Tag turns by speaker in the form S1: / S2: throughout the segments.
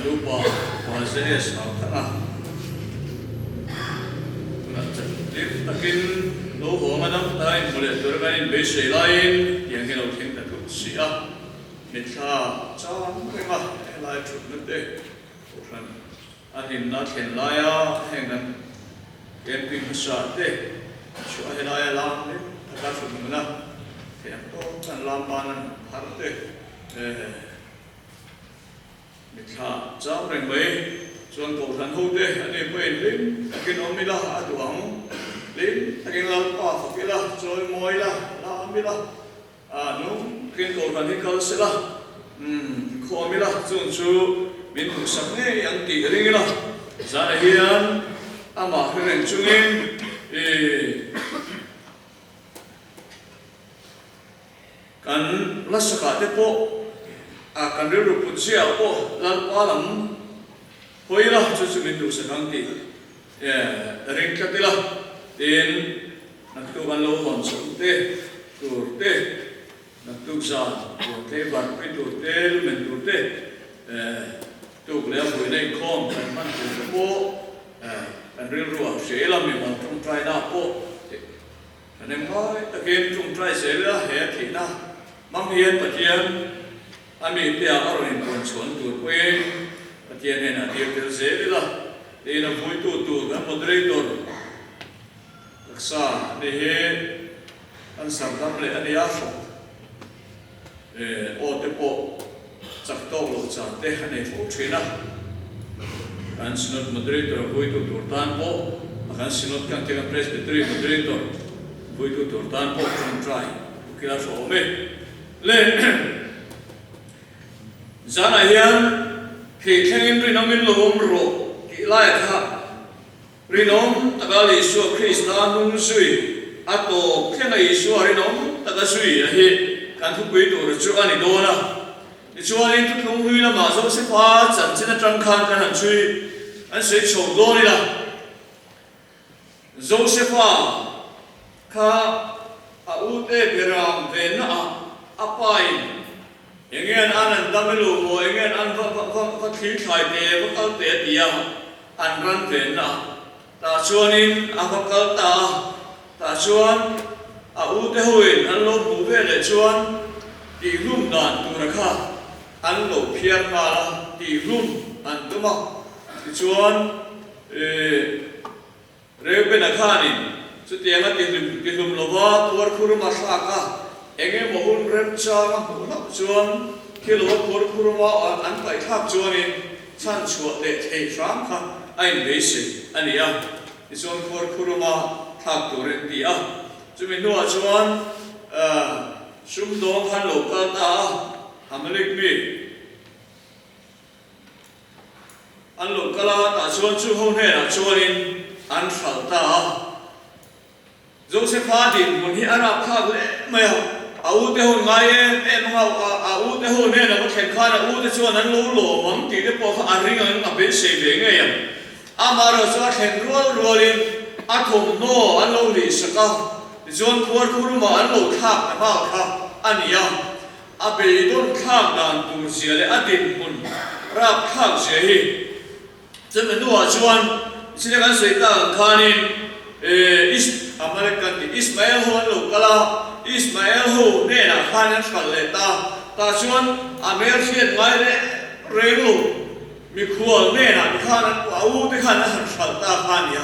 S1: Upa Upa JS Hauthanga tunah hlim takin lo hawnga dam ta inhmu leh tura kan inbeisei laiin tiang hi a lo thleng ta thut si a, mitthla chang renga helai thutna te kohhran a hlimna thlen laia heng kan camping hmasa te chhuah helaia lam hlim taka thut hmuna theih ang tawk kan lam ban an phar te Mitthla chang reng mai chuan kohhran hote a ni pawhin hlim takin awm ila a duh ang. Hlim takin Lalpa fak ila, chawi mawi ila, lam ila, a nung takin kohhran hi kal sela, umm khawm ila, chung chu min duhsak ngei ang tih ring ila. Zanah hian amah hre reng chungin i. Kan lasakah te pawh a kan rilru put ziah pawh Lalpa lam hawi ila chu chu min duhsak ang tih ring tlat ila tiin naktuk an lo hawn chhoh te tur te, naktuk zan ruang tlei varpui tur te, lumen tur te tuk leh a buaina inkhawm kan hman tur te pawh kan rilru ah hria ila mimal tawngtaina ah pawh Kan engngai takin tawngtai zel ila he a thihna hmang hian Pathian a mite ah a rawn inpuan chhuan tur pawhin Pathian hnenah dir tel zel ila tiin a vuitu tur kan moderator taksa ni hi kan sardam leh a nia hrawk aw te pawh chak tawk loh chan te a nei fo thin a, kan Synod Moderator vuitu tur tan pawh a kan Synod kan tih kan Presbytery Moderator vuitu tur tan pawh tawngtai ukil a hrawm e. Le zanah hian thei thlengin rinawmin lo awm rawh tih laiah kha Rinawm taka Isua Krista hnung zui a tawp thlenga Isua rinawm taka zui a hi kan thupui tur chu a ni dawn a. Tichuanin thuthlung hlui lamah Josefa chanchin atang khan kan han chhui an sawi chho dawn ila. Josefa kha a ute beram venna ah a pain Enge an an an dam elo maw, enge an an va va va va thlir thlai te, va kal te a ti a, an ran venna a. Tah chuanin a va kal ta a, tah chuan a u te hoin an lo hmuh ve leh chuan tihhlum dan tura kha an lo phiar nghal a, tihhlum an tum a. Tichuan ih. Reubena khanin chutianga tihlum tihlum lova khuarkhuruma thlak a, eng emaw hun remchang a hmuh hlauh chuan khi lova khuarkhuruma an paihthlak chuanin chhanchhuah leh theih hram kha a inbeisei a ni a. Tichuan khuarkhuruma thlak turin ti a. Chumi hnuah chuan sumdawng khan lo kal ta a, Amalek mi. An lo kal a, tah chuan chu ho hnenah chuanin an hralh ta a. Josepha dinhmun hi a rapthlak hle mai a, a ute hun ngai em em ang a, a ute ho hnenah va thlen khan a ute chuan an lo lawm ang tih te pawh kha a ring ang a beisei ve ngei ang. Amaherawh chu a thlen rual rualin a thawmhnaw an lo hlihsak a, tichuan khuarkhurumah an lo thlak ta nghal kha a ni a. A beidawn thlak dan tur zia leh a dinhmun rap thlak zia hi chumi hnuah chuan chile kan sawi tak ang khanin Is Amalek kan tih Ismael ho an lo kal a, Ismael ho hnenah khan an hralh leh ta, tah chuan a hmel hriat ngai reng reng lo mikhual hnenah ti khan an a u te khan an han hralh ta kha a ni a,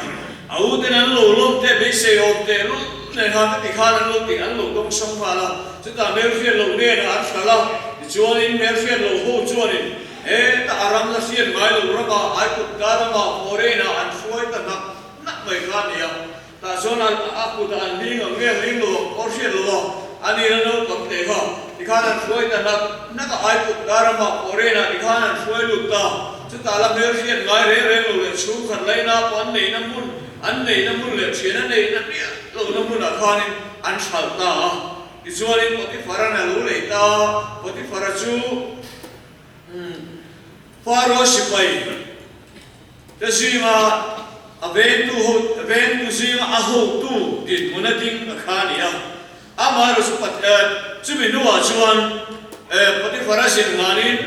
S1: a u ten an lo lawm teh beisei awm teh lul nen khan ka ti khan an lo tih an lo dawng hrang nghal a, chutah hmelhriat loh hnenah an hralh a, tichuanin hmelhriat loh ho chuanin heta a ram la hriat ngai lo ramah Aigupta ramah foreign-ah an hruai ta hnak hnak mai kha a ni a, Tah chuan a kut an hling ang nge hling lo ang pawh hriat lo a, a ni la naupang teh kha tikhan an hruai ta hnak hnak a Aiput Darama foreign ah tikhan an hruai lut ta, chutah la hmel hriat ngai reng reng lo leh chhungkhat laina pawh an neihna hmun an neihna hmun leh thian a neihna miah lohna hmunah khanin an hralh ta a, tichuanin Potiphar-a'n a lo lei ta a, Potiphar-a chu Pharaoh sipai te zinga a vengtu ho vengtu zinga a hotu dinhmun a ding a kha a ni a. Amaherawh chu Pathian chumi hnuah chuan Potiphar a zin nganin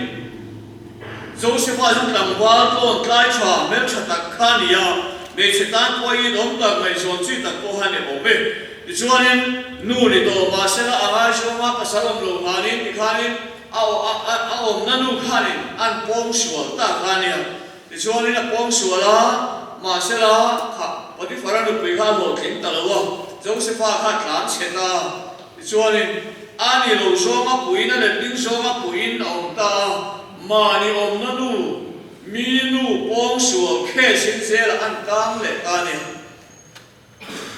S1: Josefa chu tlangval tlawn tlai tha hmeltha tak kha a ni a, hmeichhe tan pawhin awm tak ngaihzawn chi tak pawh a ni awm e. Tichuanin, nu ni tawh mahsela a ngaizawng a pasal awm lo khanin tikhanin a a awmna nu khanin an pawng sual ta kha a nia. Tichuanin a pawng sual a, mahsela kha Potiphara nupui kha a hlawhtling ta lo a, Josefa kha a tlan chhe ta a. Tichuanin, a ni lo zawnga puiin a letling zawnga puiin a awm ta a, mahni awmna nu, mi nu pawng sual case in zelah an tang leh ta a ni.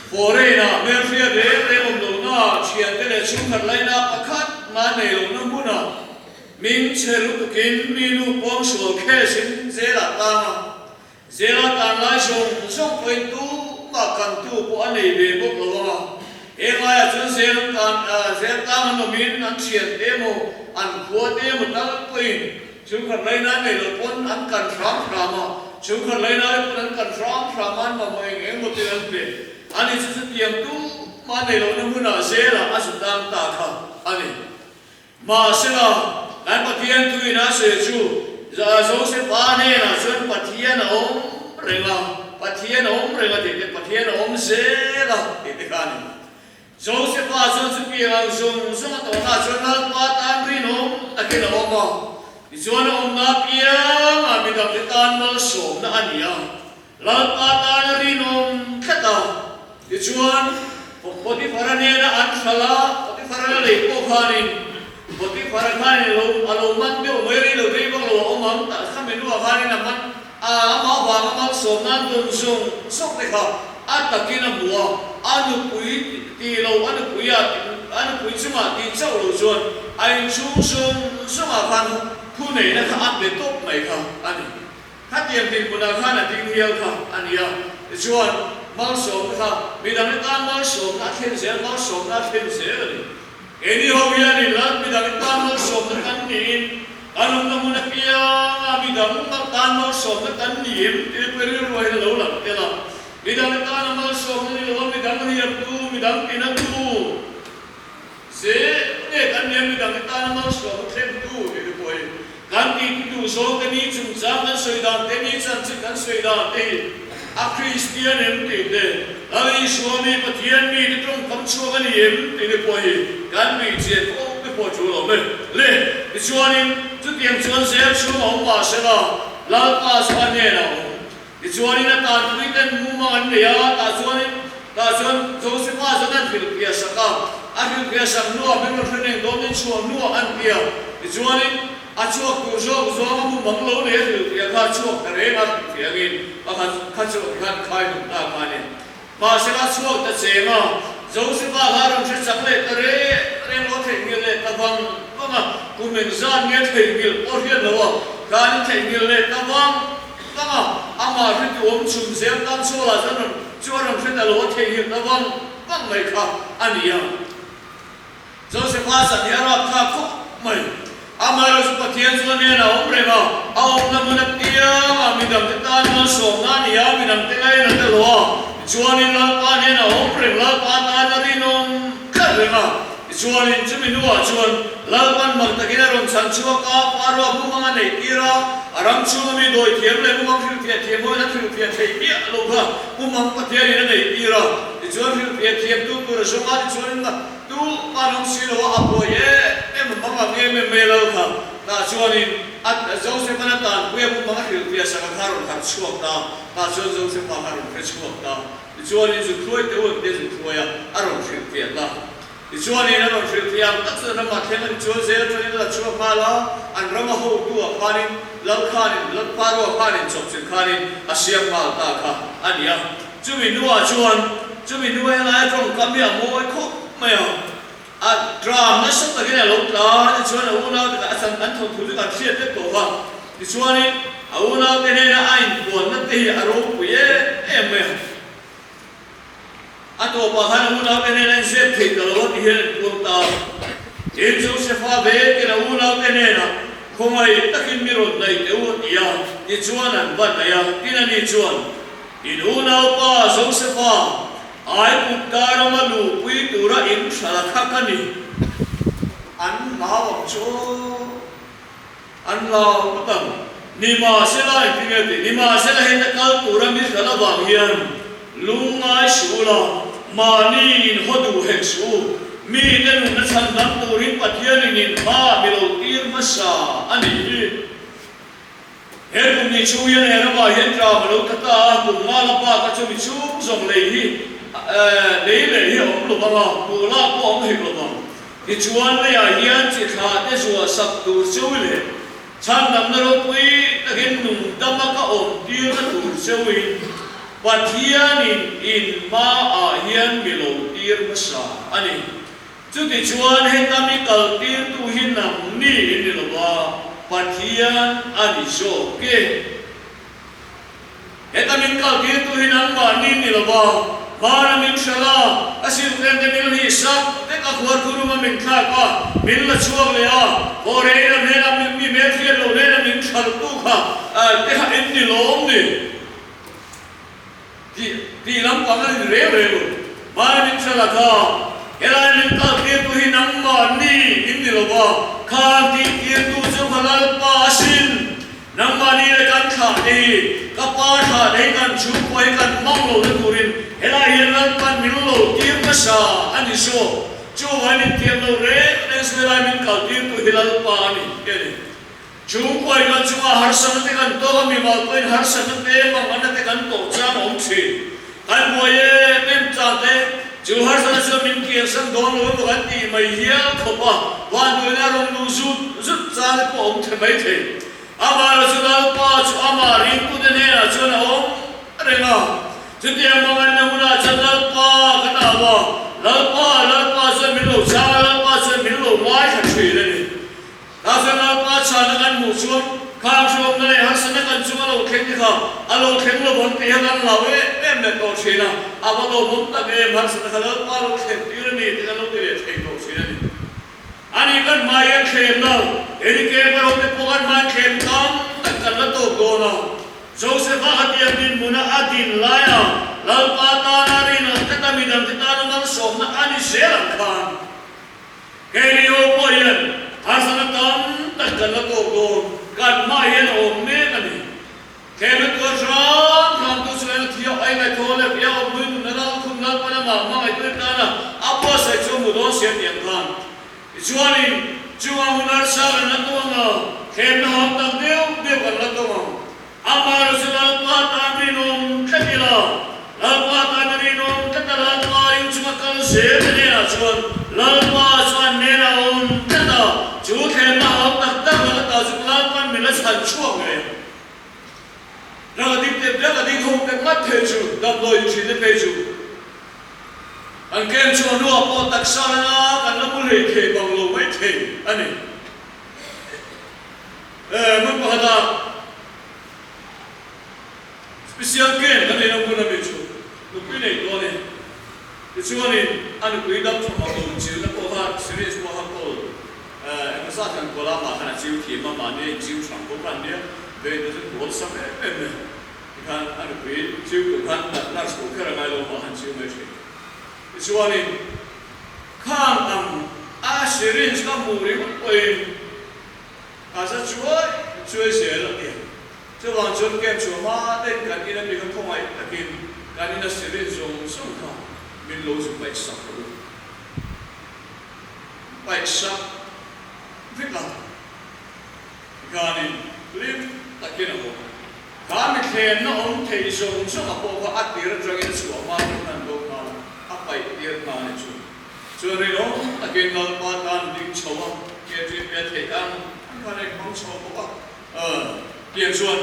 S1: Foreign-ah hmelhriat reng reng awm lohna, thiante leh chhungkhat laina pakhat mah nei lohna hmunah min chhe lutukin mi nu pawng sual case in zelah tang a, Zela tan lai zawng zawng pawhin tumah kantu pawh a nei ve bawk lo ang a, he ngaiah chuan zel tan zel tlang an awmin an thian te emaw an khua te emaw tal pawhin chhungkhat laina an nei loh pawn an kan hram hram a, chhungkhat laina te pawn an kan hram hram a, an mamawh eng eng emaw ten an pe a ni chu chutiang tumah nei lohna hmunah zelah a zu tang ta kha a ni. Mahsela, kan Pathian thuin a sawi chu Josefa hnenah chuan Pathian a awm reng a, Pathian a awm reng a tih te, Pathian a awm zel a tih te kha a ni. Josefa chuan chutiang ang zawng zawng a tawhnaah chuan Lalpa tan rinawm takin a awm a, tichuan a awmna apiangah midangte tan malsawmna a ni a. Lalpa tan a rinawm tlat a, tichuan Potiphara nena an hralh a, Potiphara lei pawh khanin Potiphara khanin a lo a lo man deuh mai rei lo rei vak lo a awm ang tah kha menu ah khanin a man a, amah vanga malsawm nan dawn zawng zawng te kha a takin a hmu a, a nupui tih lo a nupui ah a nupui chungah tih chauh lo chuan a inchhung zawng zawngah khan thuneihna kha a pe tawp mai kha a ni. Khatiang dinhmunah khan a ding hial kha a ni a, tichuan malsawmna kha midang tan malsawmna a thlen zel, malsawmna a thlen zel a ni. Keini ho hianin lal midang tan malsawmna kan niin kan awmna hmun apianga midang tan malsawmna kan ni em tih pawh rilru hian a lo lang tel a. Midang tana malsawmna ni lo a midang riaktu, midang tinatu, Se nge kan nia midang tana malsawmna thlentu tih te pawh hi kan tih duh zawng te ni chungchang kan sawi dan te ni chanchin kan sawi dan te hi a Kristian em tih te Lal Isua mi Pathian mi te tawngkam chhuak a ni em tih te pawh hi kan bihchian fo te pawh thu lo mai le. Tichuanin chutiang chuan zel chhung a awm mah sela Lalpa chu a hnenah a awm. Tichuanin a tanpui ten mumang an nei a, tah chuanin tah chuan Josefa chuan an hrilhfiah sak a, a hrilhfiah sak hnuah min rawn hre reng dawn in chhuah hnuah an ti a, tichuanin a chhuak tur zawk zawng a mumang lo nei a hrilhfiah kha a chhuak ta reng a hrilhfiah angin pakhat kha chu tikhan khai hnawm ta kha a ni. Mahsela a chhuak ta cheng a, Josefa kha a rawn hre chak leh ta reng reng lo, a theihnghilh leh ta vang vang a, kum engzat nge theihnghilh pawh hriat lo a, khanin theihnghilh leh ta vang vang a, amah hretu awm chhun zel tan Saul-ah chuan rawn chu a rawn hre ta lo a, theihnghilh ta vang vang mai kha a ni a. Josefa chan hi a rapthlak khawp mai. Amaherawh chu Pathian chu a hnenah a awm reng a, a awmna hmun apiang ah midangte tan malsawmna a ni a, midangte ngaina te lo a. Tichuanin Lalpa hnenah a awm reng, Lalpa tan a rinawm tlat reng a. Tichuanin chumi hnuah chuan Lalpan mak takin a rawn chhan chhuak a, Pharoah mumang a neih tir a, a ram chhunga mi dawi thiam leh mumang hrilhfiah thiam hoin an hrilhfiah theih miah lo kha mumang Pathianin a neih tir a. Tichuan hrilhfiah thiamtu tur a zawng a, tichuanin Tu an awm si lo a, a buai em em a hmang ang em em mai a lal kha. Tah chuanin a Joseph-an a tanpui a mumang a hrilhfiah sak a kha a rawn harh chhuak ta. Tah chuan Joseph-a kha a rawn hre chhuak ta. Tichuanin zu thluai te u an tia zu thluai a, a rawn hrilhfiah ta. Tichuanin a rawn hrilhfiah ang tak chuan ramah thleng a ni chuan zel atangin a la chhuak nghal a, an rama hotu-ah khanin lal khanin, lal Pharaoh-a khanin chawpchilh khanin a siam nghal ta kha a ni a. Chumi hnuah chuan chumi hnu helai tawngkam hi a mawi khawp mai a, a tram nasa takin a lo tla a, tichuan a unaute kha a chan an thawnthu chu kan hriat vek tawh kha, tichuanin a unaute hnena a inpuanna te hi a ropui em em mai a, a tawpah khan a unaute hnena a inzep thei ta lo a ti hian an puang ta a, tin Josefa vekin a unaute hnenah khawngaih takin mi rawn naih teh u a ti a, tichuan an va naih a, tin ani chuan. In unaupa Josefa, Aigupta rama luhpui tura in hralh kha ka ni. An hlau ang chu aw, an hlau ngawt ang. Nimahsela, engtin nge tih? Nimahsela heta kal tura mi hral avang hian lungngai suh ula, mahni inhaw duh hek suh u. Mite nunna chhan dang turin Pathianin inhma mi lo tir hmasa a nih hi. He kum ni chhung hian he ramah hian tlam a lo tla ta a, kum nga la bak a chumi chhung zawng lei hi lei leh hi a awm lo vang a, hmuh lak pawh a awm hek lo vang. Tichuan leiah hian chi thlah te zuah sak tur cheu leh chhandamna ropui takin nung dama ka awm tirna tur cheuin Pathianin in hmaah hian mi lo tir hmasa a ni. Chutichuan heta mi kaltirtu hi nang ni i ni lo va, Pathian a ni zawk e. Heta min kaltirtu hi nangmah ni ni lo va, Hmana min hralh a, a silhten te min hlihsak vek a, khuarkhuruma min thlak a, min la chhuak leh a, haw reina hnena mi hmelhriat loh hnena min hralhtu kha te kha in ni lawm ni. Tih tih lampang a ni reng reng lo. Hmana min hralh a kha, helai min kal tirtu hi nangmah ni in ni lo va, khan tih tirtu chu ka Lalpa asin. Nangmah ni leh kan thlah te hi, ka pa thlah te hi kan chhungkua hi kan hmang lo na turin helai hian Lalpan min lo tir hmasa a ni zawk. Chuvangin min thiam lo reng reng chu helai min kal tirtu hi Lalpa a ni tih a ni. Chhungkua hi kan chungah harsatna te kan tawk a, mimal pawhin harsatna te, manganna te kan tawh chang a awm thin. Kan buai em em chang te, chu harsatna chuan min kiansan dawn lo emaw kan tih mai hial khawp a, vanduaina a rawn luh zut zut chang te pawh a awm the mai thei. Amaherawh chu Lalpa chu amah ringtute hnenah chuan a awm reng a, chutiang manganna hunah chuan Lalpa kan au a, Lalpa, Lalpa chuan min lo chang a, Lalpa chuan min lo ngaithla thin a ni. Tafel Lalpa chhana kan hmuh chuan khang hruamna leh harsatna kan chung a lo thleng te kha a lo thleng lo vang tih hi kan hlau em em leh tawh thin a, a va lawmawm tak em, harsatna kha Lalpa lo thlen tir a ni tih kan lo ti leh thei tawh thin a ni. Ani kan hmai hian thlem lo, Enike erawh te pawh kan hmai thlem tam tak kan la tawk dawn a, Joseph-a a tiang dinhmuna a din laia Lalpa tana rinawm tlat a midangte tana malsawmna a ni zel ang khan, Keini ho pawh hian harsatna tam tak kan la tawk dawn, kan hmah hian a awm mek a ni. Thlemna tuar hram hram tu chuan a thiau ai ngaithaw leh pia awm nui nunna lal khum Lalpan amah hmangaihtu tana a buatsaih chu a hmu dawn si a tih ang khan. Tichuanin, chunga hun harsa kan la tawng ang a, thlemna hau tak deuh deuh kan la tawng ang. Amaherawh chu Lalpa tan rinawm tlat ila, Lalpa tan a rinawm tlat a, Lalpa ring chunga kal zel te hnenah chuan Lalpa chuan hnenah a awm tlat a, chu thlenna hau tak tak laka ta chu Lalpan min la chhan chhuak ngei ang. Drug addict te, drug addict ho te ngat phei chu, damdawi thin te phei chu an kem chhuah hnuah pawh taksa lana kan la mu hlei thei bang lo mai thei a ni. Hmun pakhata special camp kan neihna hmun ami chu nupui nei dawn e. Tichuanin a nupui dam tha mak lo chilna pawh kha syringe pawh kha kawl engmaw zat kan kawl a, amah khan a chiu thiam a, mahni a inchiu hrang bawk a nia, vein te chu kawl sam em em mai. Tikhan a nupui chiu tur khan nurse pawh kher a ngai lo, amah khan chiu mai thin. Tichuanin khang ang a syringe ka hmuh ringawt pawhin A za chuai chuai zel a ti. Chuvang chuan camp chhuah hma daih kan in ami kha khawngaih takin kan ina syringe zawng zawng kha min lo zu paih sak rawh u. Paih sak vek a. Tikhanin hlim takin a haw. Kha mi thlenna awm theih zawng zawng a pawh kha a tir atangin a chhuah hma atang khan bo nghal a, a paih tir nghal a ni chu. Chuan rinawm takin Lalpa tan ding chho a, KTP a theih ang ang khan a inhmang chho bawk a. Tiang chuan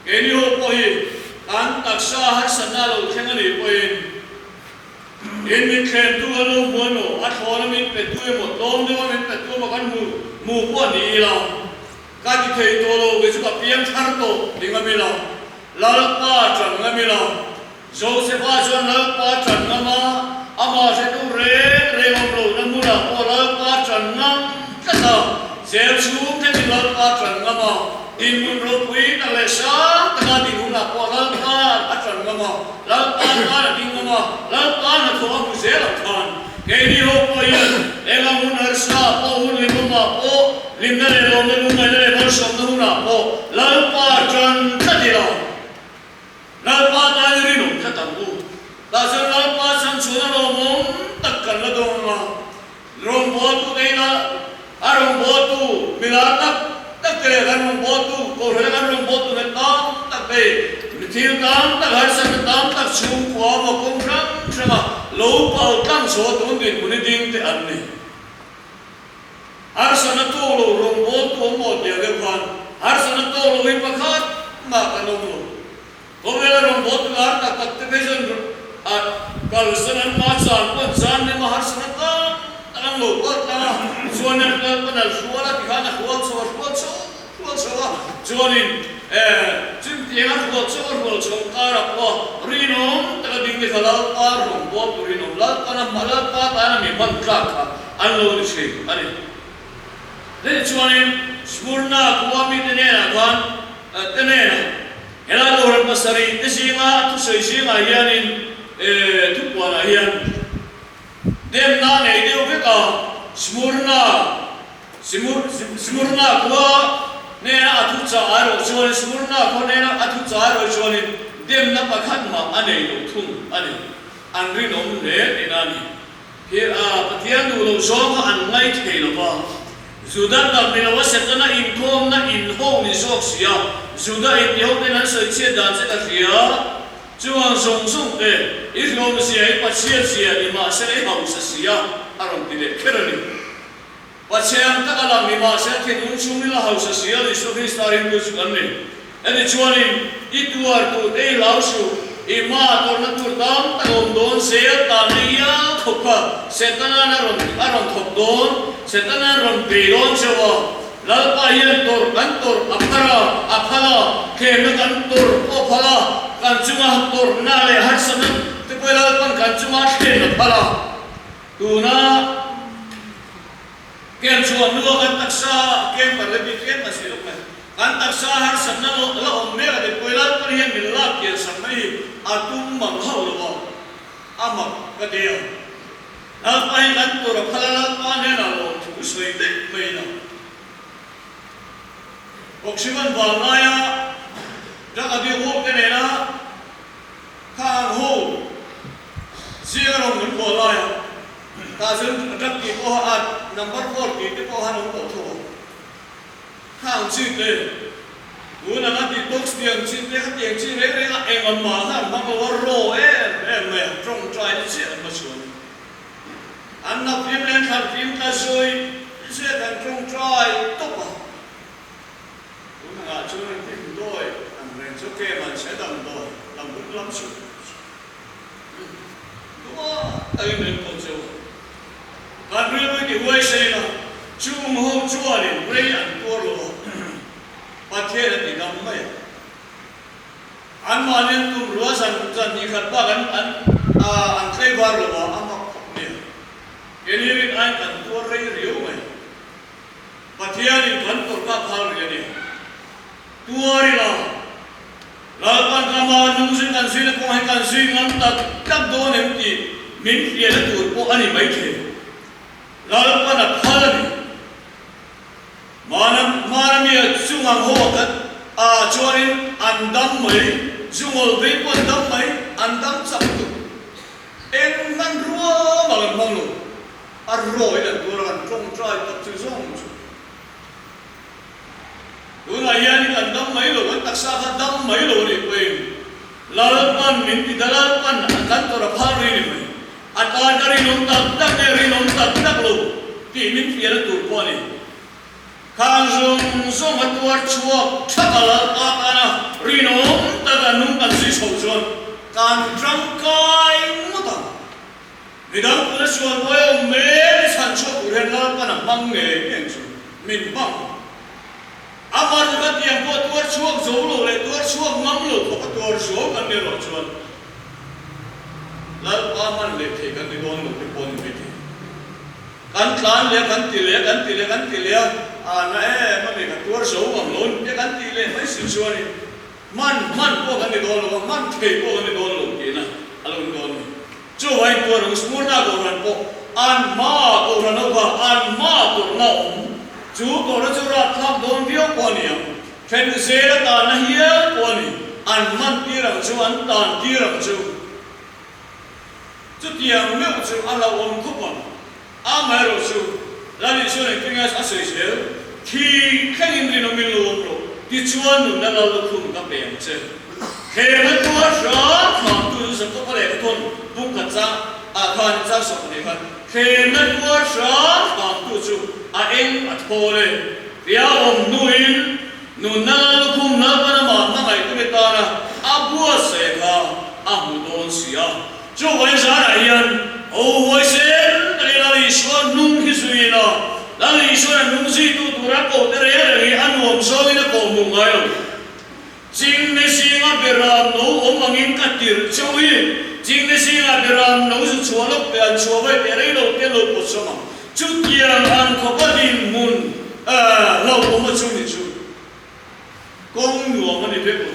S1: keini ho pawh hi kan taksa harsatna lo thleng a nih pawhin in min thlentu an lo hmu emaw, a thlawna min petu emaw, tlawm deuha min petu emaw kan hmu hmu pawh a ni ila, ka ti thei tawh lo, kei chu ka piang thar tawh ti ngam ila, Lalpa ṭan ngam ila. Josefa chuan Lalpa ṭan ngam a, amah hretu reng reng awm lohna hmunah pawh Lalpa ṭan ngam tlat a, zel chhung thlengin Lalpa ṭan ngam a, dinhmun ropui tak leh sang taka din hunah pawh Lalpa a ṭan ngam a, Lalpa tan a ding ngam a, Lalpa hnathawh a hmu zel ang khan keini ho pawh hian enga hun harsa pawh hun limawmah pawh hlimna leh lawmna lungngaihna leh malsawmna hunah pawh Lalpa. ila. Lalpa tan i rinawm tlat ang u. Tah chuan Lalpa chhan chhuahna lawmawm tak kan la dawng ang a. Rawngbawltu te ila a rawngbawltu milar tak tak te leh kan rawngbawltu Kohhran a kan rawngbawltu hna tam tak te hi thil tam tak harsatna tam tak chhungkua maw kawng hrang hranga lo pal tlang chhuah tun dinhmun i ding te an ni. Harsatna tawk lo rawngbawltu awm maw tiang deuh khan harsatna tawk lo hi pakhat mah kan awm lo. Khawvela rawngbawltu lar tak tak te phei chuan a kalsan an mah zan pawn zan lema harsatna tam tak an lo kalh tlang a, chuan an kal pawn an hrual a tikhan a hrual chho a hrual chho hrual chho a, chuanin chutiang a hrual chho a hrual chho karah pawh rinawm taka ding te kha Lalpa rawngbawltu rinawm Lalpa Lalpa tana mi hman tlak kha an lo ni thin a ni. Heti chuanin Smurna khua mite hnenah khan te hnenah helai Kohhran pasarih te zinga thusawi zingah hianin thupuanah hian demna nei deuh vek a, Smurna Smurna khua hnena a thuchah erawh chuanin Smurna khua hnena a thuchah erawh chuanin demna pakhat mah a nei lo thung a ni. An rinawm hle tihna a ni. Hi a Pathian duh loh zawng kha an ngai thei lo va. Juda tak ni lo a Setana inkhawmna inho ni zawk si a, Juda intiho ten an sawi chhiat dan che ka hria. Chuvang zawng zawng te, i hlawm zia, i Pathian zia ni mahsela i hausa si a, a rawn ti leh kher a ni. Pathian tak a lang ni mahse thinlung chhungril a hausa si a Isua Krista ringtu chu kan ni. Heti chuanin i tuar tur te i hlau suh, i hma tawrhna tur tam tak a awm dawn zel tan na ial khawp kha Setana'n a rawn a rawn thawk dawn, Setana'n rawn bei dawn cheu a, Lalpa hian tawrh kan tawrh a phar a, a phal a, thlemna kan tawrh pawh a phal a, kan chunga tawrhna leh harsatna te pawh Lalpa'n kan chunga thlen a phal a. Tuna kem chhuah hnua kan taksa kem par le bik tlem kan sawi lawk mai. Kan taksa harsatna la awm mek a ti pawi Lalpan hian min lak kian sak mai hi a tum mang hauh lo a, a mak ka ti a. Lalpa hi kan tur a phal a, Lalpa hnenah lawm thu sawi vek mai ila. Bawksivan vanlaia drug addict ho te nena Kha ang ho zinga rawn kan bual lai a, tah chuan drug tih pawha at number four tih te pawh han awm tawh tho a. Kha ang chi te, tun anga detox tih ang chi te, khatiang chi reng reng a eng ang mah kha an hmang lo a, raw em em mai a, tawngtai te chiah an hma chhuan a. An nap fim leh an thlan fim tla zui zui an tawngtai tawp a. Tun angah chuan an hlim dawi ang reng chu kem an che dam dawi lam hun lam chu duh takin reng pawh cheu a. Kan rilru ti huai sei la, chung ho chuanin rei an tuar lo a, Pathian a ti dam mai a. Anmahni an tum rua zan zan hnih khat bak an an an tlei var lo a, a mak khawp mai a. Keini rin aiin kan tuar rei riau mai. Pathianin kan tawrhna phal rih a ni. Tuar ila, Lalpan rama nungzui kan zuina kawng hi kan zui ngam tak tak dawn em tih min hriatna tur pawh a ni maithei. Lalpan a phal a ni. Mana mana mi a chung ang ho a kan a chuanin an dam mai, zungawl vei pawh an dam mai, an dam chak tuk. Eng hmanrua mah kan hmang lo. A rawi dan tur a kan tawngtai tak chu zawng chu. Tunah hian kan dam mai lo, kan taksa kha dam mai lo a nih pawhin Lalpan min ti ta, Lalpan kan tawrh a phal rih ni mai. A tan ka rinawm tak tak nge rinawm tak tak lo tih min fiahna tur pawh a ni. Khang zawng zawng a tuar chhuak thak a Lalpa tana rinawm taka nung kan zui chho chuan kan tangkai ngawt ang. Midang tuna sual buai a awm mek i chhan chhuak tur hian Lalpan a hmang ngei ngei chu min hmang. A van kha tiang pawh tuar chhuak zo lo leh tuar chhuak ngam lo khawp a tuar zo kan ni erawh chuan Lalpa hman leh thei kan ni dawn lo te pawh ni mai thei. Kan tlan leh a, kan ti leh a, kan ti leh a, kan ti leh a, a na em a mi ka tuar zo ngam lo ni kan tih leh mai si chuanin hman hman pawh kan ni dawn lo a, hman thei pawh kan ni dawn lo tihna a lo ni dawn a ni. Chuvangin tuarung Smurna Kohhran pawh an hmaah Kohhran ho kha an hmaah tawrhna a awm. Chu tawrhna chu rapthlak dawn viau pawh a ni ang. Then zel atana hial pawh a ni. An man tir ang chu, an tan tir ang chu. Chutiang meuh chu a hlauhawm khawp ang. Amaherawh chu, Lal Isuan engtin nge a sawi zel? Thi thlengin rinawmin lo awm rawh, tichuan nunna Lal lukhum ka pe ang che. Thleng a tuar hram hram tu chu Jakob-a lehkha thawn bung khat chang ah khan in chang 20 khan thleng a tuar hram hram tu chu a eng a thawl e. Tia awm hnuin nunna Lal lukhum Lalpan amah hmangaihtu tana a buatsaih kha a hmu dawn si a. Chuvangin zanah hian ho huaisen takin Lal Isua hnung hi zui ila, Lal Isuan a hnung zuitu tura koh te reng reng hi a nuam zawngin a koh hmuh ngai lo. Chingne zinga beram no awm angin ka tirh cheu hi, Chingne zinga beram no zu chhuah lawk pe an chhuah vaih teh rei lo te lo pawt sawm ang. Chutiang ang khawpa dinhmun hlauhawm a chu ni chu. Kawng nuam a ni vek lo.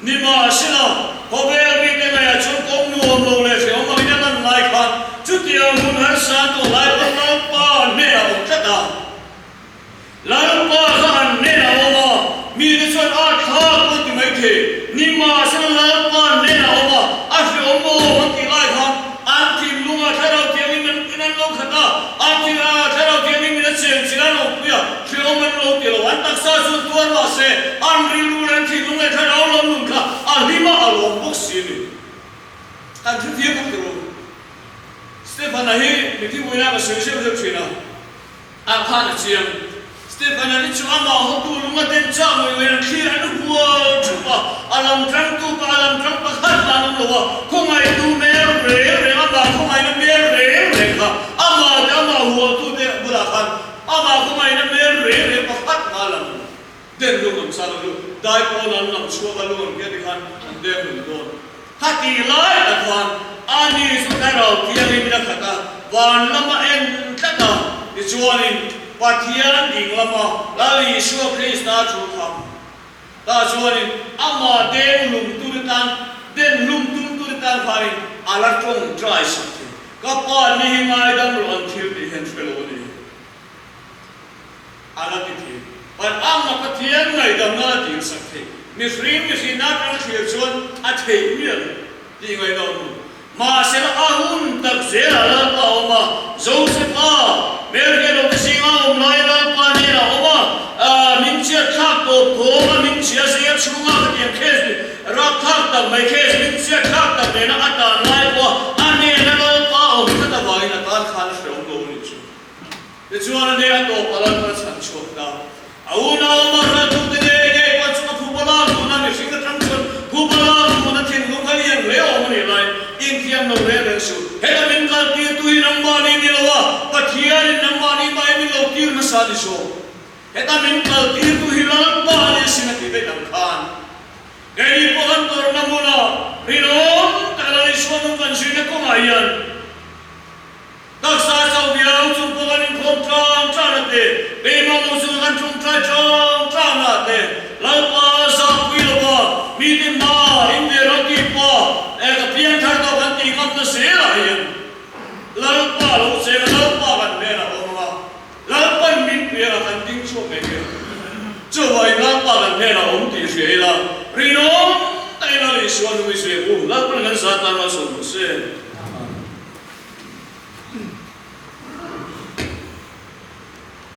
S1: Nimahsela, khawvel mite ngaihah chuan kawng nuam lo leh hrehawm angin a lan lai khan chutiang hun harsa tawh lai pawh Lalpa hnenah a awm tlat a. Lalpa kha an hnenah a awm a, mite chuan a thlak pawh ti mai thei. Nimahsela, Lalpa hnenah a awm a, a hrehawm awm an tih lai khan an thinlungah Thlarau Thianghlim in an lo khat a, an Thlarau Thianghlim in a cheng chilh an awmpui a, Hrehawm an lo ti lo, an taksa chu tuar mah se, an rilru leh an thinlung leh thlarau lam nun kha a hlim a, a lawm bawk si a ni. Kan thu thiam bawk tiro. Stefan-a hi mithi buaina ka sawi zeuh zeuh thin a, a khan a chiang. Stefan-a hi chu amah hotu lung a den chah ngawih ngawih an thlir an hual thup a, a lam tangtu pa a lam tang pakhat lah an awm lo a, khawngaihtu hmel reng reng, amah khawngaihna hmel reng reng kha amah te amah hualtute bulah khan Amah khawngaihna hmel reng reng pakhat hma lang lo. Den lung an chal a lu, dai pawn an lam chhuak a lu an ke tikhan an deng lung dawn. Khatih lai tak khan ani chu thlarau thiangin a khat a, van lama en tlat a, tichuanin Pathian ding lama Lal Isua Krista thu kha tah chuanin amah deng lung tute tan, den lung tum tute tan khanin a la tawngtai sak thei. Ka pa ni hi ngaidam rawh an thil tih hian hre lo a ni. A la ti thei. Pan anga Pathian ngaihdamna la dil sak thei. Mihring mihrinna atanga thlir chuan a theih miah lo tih ngaihna awm lo. Mahsela a hun tak zelah Lalpa a awm a, Joseph-a hmelhriat lo te zinga awm laia Lalpa hnenah a awm a, min chiat thlak tawp khawm a, min chhia zinga chhunga khatiang case Rapthlak tak mai case min chiat thlak tak nena a tan lai pawh a hnena Lalpa awm tlat avangin a tan khan a hrehawm lo a nih chu. Tichuan a hneh a tawp a Lalpa a chhan chhuak ta. A unau amah hratute ngei ngei pawh chu ka phupa lak duhna mihring atang chuan phupa lak duhna thinlung kha lian hle awm a nih lai inthiam lo reng reng suh. Heta min kal tirtu hi nangmahni ni lo a, Pathianin nangmahni hmain min lo tir hmasa a ni zawk. Heta min kal tirtu hi Lalpa a ni sin a ti daih ang khan keini pawh kan tawrhna hmuna rinawm taka Lal Isua nung kan zirna kawngah hian taksa chauh viau chung pawh kan inkhawm tlang tlang a te, keimah lo chunga kan tawngtai tlang tlang a te, Lalpa zahpui lova mite hma inbe ro tih pawh ka piangthar tawh kan tih ngamna zelah hian Lalpa lo cheng a, Lalpa kan hnenah a awm ang a. Lalpan min piangah kan ding chhuak ngei ngei ang. Chuvangin Lalpa kan hnenah awm tih hria ila, rinawm takin Lal Isua nung i zui ang u. Lalpan kan zah tan malsawm rawh se.